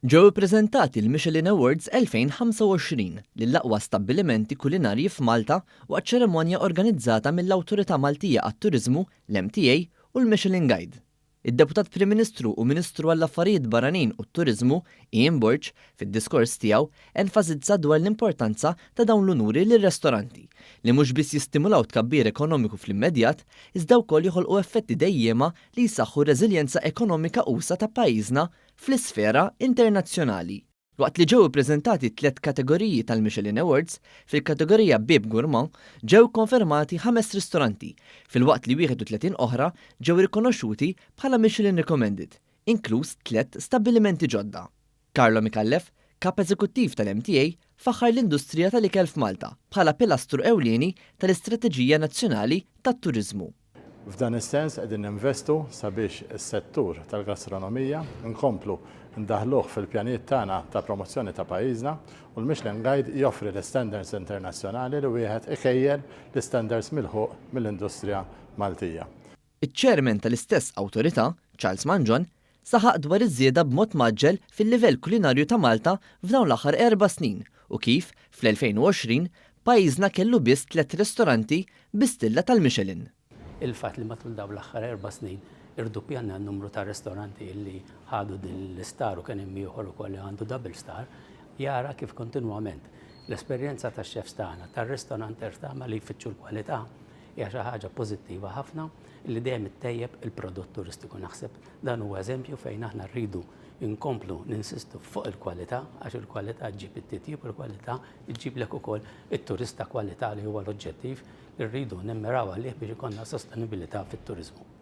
Ġew ippreżentati l-Michelin Awards 2025 lill-aqwa stabbilimenti kulinarji f'Malta waqt ċerimonja organizzata mill-Awtorità Maltija għat-Turiżmu, l-MTA, u l-Michelin Guide. Id-Deputat Prim Ministru u Ministru għall-Affarijiet Barranin u t-Turiżmu, Ian Borg, fid-diskors tiegħu enfasizza dwar l-importanza ta' dawn l-unuri lir-restoranti, li mhux biss jistimulaw tkabbir ekonomiku fl-immedjat, iżda wkoll joħolqu effetti dejjiema li jsaħħu r-reżiljenza ekonomika usa' ta' pajjiżna fl-isfera internazzjonali. Waqt li ġew ippreżentati t-tliet kategoriji tal-Michelin Awards, fil-kategorija Bib Gourmand ġew ikkonfermati ħames ristoranti, filwaqt li 31 oħra ġew rikonoxxuti bħala Michelin Recommended, inkluż tliet stabbilimenti ġodda. Carlo Micallef, Kap Eżekuttiv tal-MTA, faħħar l-industrija tal-ikel f'Malta bħala pilastru ewlieni tal-istrateġija nazzjonali tat-turiżmu. F'dan is-sens qegħdin ninvestu sabiex is-settur tal-gastronomija nkomplu ndaħħluh fil-pjanijiet tagħna ta' promozzjoni ta' pajjiżna u l-Michelin Guide joffri l-istandards internazzjonali li wieħed ikejjel l-istandards milħuq mill-industrija Maltija. Iċ-Chairman tal-istess awtorità, Charles Mangion, saħaq dwar iż-żieda b'mod mgħaġġel fil-livell kulinarju ta' Malta f'dawn l-aħħar erba' snin u kif, fl-2020, pajjiżna kellu biss tliet ristoranti bi stilla tal-Michelin. Il-fatt li matul dawn l-aħħar erba' snin irduppjanna n-numru ta' ristoranti li ħadu din l-istar u kien hemm ieħor ukoll li għandu double star, jara kif kontinwament l-esperjenza tax-chefs tagħna, tar-ristoranters tagħna li jfittxu l-kwalità hija xi ħaġa pożittiva ħafna li dejjem ittejjeb il-prodott turistiku. Naħseb dan huwa eżempju fejn aħna rridu nkomplu ninsistu fuq il-kwalità għax il-kwalità ġġib it-titjib u l-kwalità ġġiblek ukoll it-turist ta' kwalità li huwa l-oġġettiv li rridu nimmiraw għalih biex ikollna sostenibilità fit-turiżmu.